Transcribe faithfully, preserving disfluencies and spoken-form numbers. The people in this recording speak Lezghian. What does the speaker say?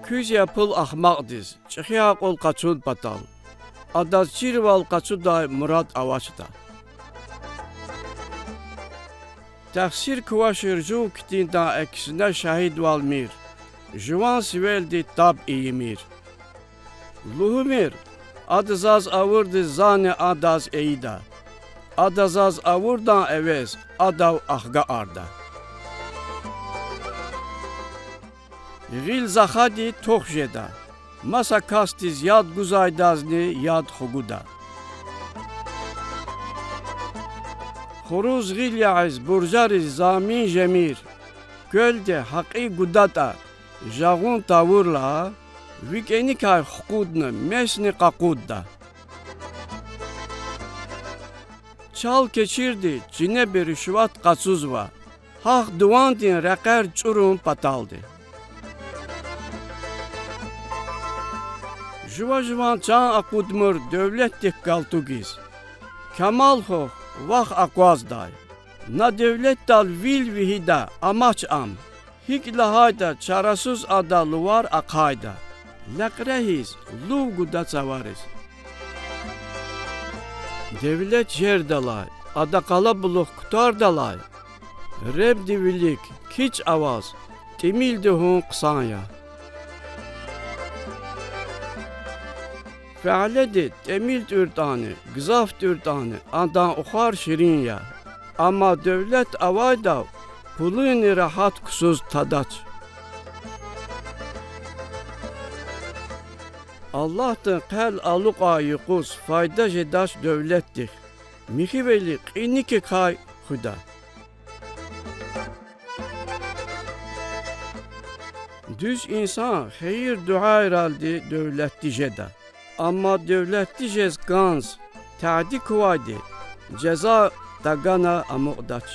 Куьз я пул ахмакьдиз, чӀехи акьул къачун патал? Адаз чирвал къачудай мурад авачда. Тахсир квачир жув хьтиндан аксина шагьидвалмир, жуван сивелди таб ийимир. Лугьумир, ада заз авурди зани адаз ийида. Ада заз авурдан эвез адав ахгакьарда. Гъил захади тух жеда, маса касдиз яд гузвайдазни яд хгуда. Хуруз гъил ягъиз буржариз замин жемир, квелди гьакъи гудатӀа, жагъун тавурла, ви кӀаникай хкудна месни къакъудда. Чал кечирди чинеби ришват къачузва, гьахъ дувандин рекьер чӀурун паталди. Жува жуван чан акъудмир девлетдихъ галтугиз. Камал хьухь, вах акъваздай. На девлетдал вил вегьида, амач ам. ГьикӀ лагьайтӀа чарасуз ада лувар ахъайда, лекьре хьиз лув гуда цавариз. Девлет жердалай, ада къалабулух кутардалай, ребдин вилик кичӀ аваз тӀимилди хьун хъсан я. Фяледи тӀимил тӀуьртӀани, гзаф тӀуьртӀани, адан ухар ширин я. Амма девлет авайдав пулунни рагьат ксуз тадач. Аллагьдин хъел алукьай юкъуз файда жедач девлетдихъ, михьивили кьиникай хуьда. Дуьз инсан хийир-дуьайралди девлетди жеда. Амма девлетди жез кӀанз, тади квайди, жаза тагана амукьдач.